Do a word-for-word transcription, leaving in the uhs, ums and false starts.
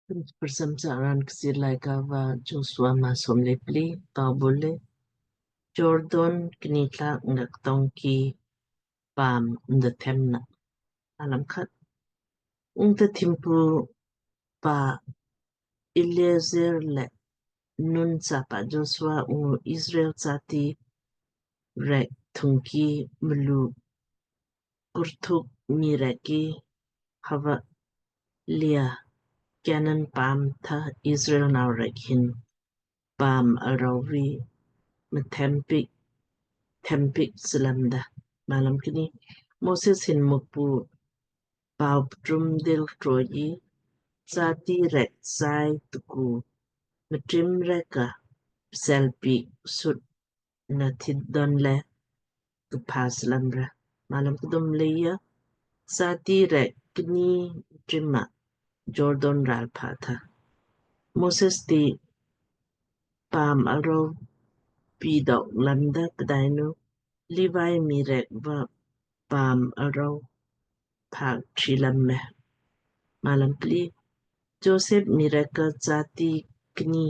Kprcham sa raan Kchiir Laaika va Joshua maa somle pli. Pau bule Jordan kni tlak ngak tong ki paam mda themna. Alam khat. Ungta thimpu pa Eliezer le Nun chapa Joshua ungu Israel chati rek thungki mlu kurthuk mii rek ki hava lia Kanan paam tha Israel nau rek hin paam arau vi mthempik thempik slamda. Malam kni. Moses hin Mukpu pau ptrum dil troi chati rek sai tuku mtrim rek ka pselpik sut na thit don le kpha slamra. Malam kdum. Leia chati rek kni mtrim ma Jordan ral pha tha Moses ti paam arau pidok lamda, pdainu Levi mii rek va paam arau phak tri lam me. Malam pli. Joseph mii rek ka chati kni